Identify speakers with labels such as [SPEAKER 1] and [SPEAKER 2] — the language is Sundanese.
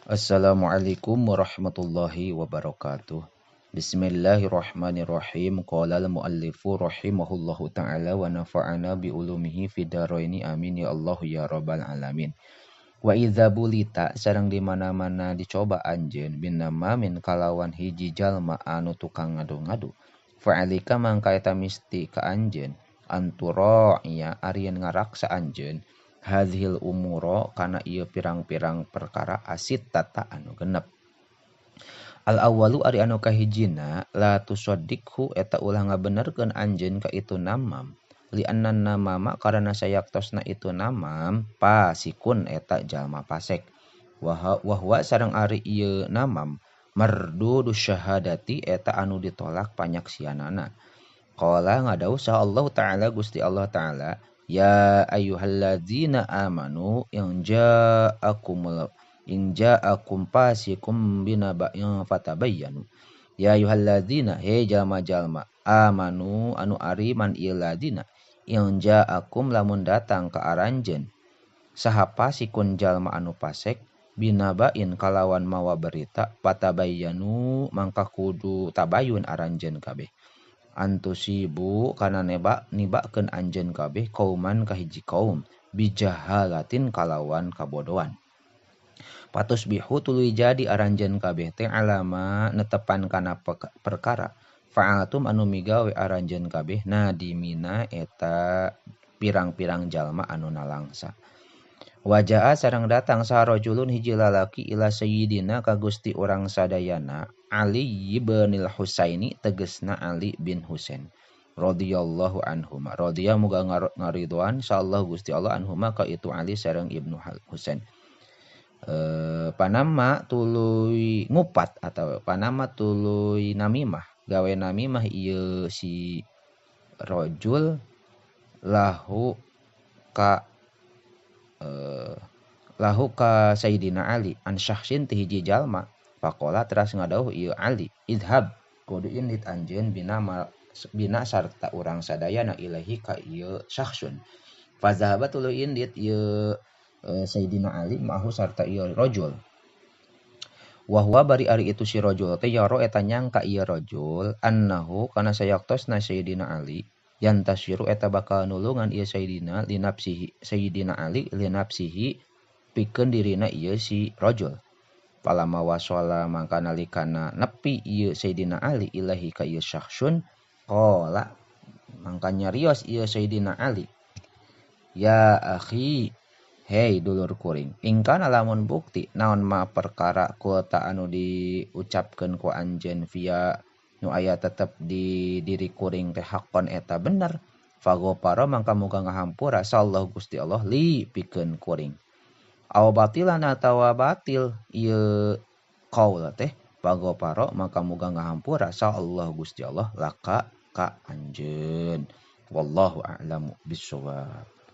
[SPEAKER 1] Assalamualaikum warahmatullahi wabarakatuh. Bismillahirrahmanirrahim. Qala al-muallifu rahimahullahu ta'ala wa nafa'ana bi ulumihi fid dharaini amin ya Allah ya rabbal alamin. Wa idza bulita sareng di mana-mana dicoba anjeun binamamin kalawan hiji jalma anu tukang ngadu-ngadu. Fa'alika mangka eta misti ka anjeun antura'iya arieun ngaraksa anjeun hadhil umuro kana ieu pirang-pirang perkara asit tata anu genep. Al awwalu ari anu kahijina la tusaddiqhu eta ulah ngabenerkeun anjeun ka itu namam li anna namama karana sayaktosna itu namam pasikun eta jalma pasek wa huwa sareng ari ieu namam mardudu syahadati eta anu ditolak panyaksianana. Qala ngadau saha Allah ta'ala Gusti Allah ta'ala ya ayyuhalladzina amanu in ja'akum fasiqun binaba'in fatabayyanu. Ya ayyuhalladzina he jalma-jalma amanu anu ari man ieu ladina in ja'akum lamun datang ka aranjeun saha fasikun jalma anu pasek binaba'in kalawan mawa berita fatabayyanu mangka kudu tabayun aranjeun kabeh. Antusibu kana nibakeun anjeun kabeh kauman ka hiji kaum bijahalatin kalawan kabodohan. Patusbihu tuluy jadi aranjeun kabeh teh alama netepan kana perkara fa'altum anu migawe aranjeun kabeh nadimina eta pirang-pirang jalma anu nalangsa. Wajaa sareng datang saha rajulun hiji lalaki ila sayyidina ka Gusti urang sadayana Ali bin Husaini tegesna Ali bin Husain radhiyallahu anhuma. Radhiya muga ngaridhoan insyaallah Gusti Allah anhuma ka itu Ali sareng Ibnu Husain. Panama tuluy ngupat atau panama tuluy namimah gawe namimah ieu si rajul lahu ka lahu ka Sayyidina Ali an syahsin ti hiji jalma. Faqala teras ngadauh ieu Ali idhab kudu indit anjeun bina sarta urang sadayana ilahi ka ieu syahsun. Fazahaba tuluy indit ieu Sayyidina Ali ma'ahu sarta ieu rajul. Wa huwa bari ari itu si rajul teh yaro eta nyangka ieu rajul annahu kana sayaktosna Sayyidina Ali yantasiru eta bakal nulungan ieu Sayyidina linapsihi Sayyidina Ali linapsihi pikeun dirina ieu si rajul. Palama wasala mangka nalikana nepi ieu Sayyidina Ali ilahi ka ieu syahsun qala mangka nyarios ieu Sayyidina Ali ya akhi hei dulur kuring ingkana lamun bukti naon ma perkara kuota anu diucapkeun ku anjeun via nu aya tetep di diri kuring teh hakon eta bener fagoparo mangka muga ngahampura sallahu Gusti Allah li pikeun kuring. Aw batilan atawa batil ieu qaul teh fagoparo mangka muga ngahampura sallahu Gusti Allah laka ka anjeun. Wallahu a'lamu bissawab.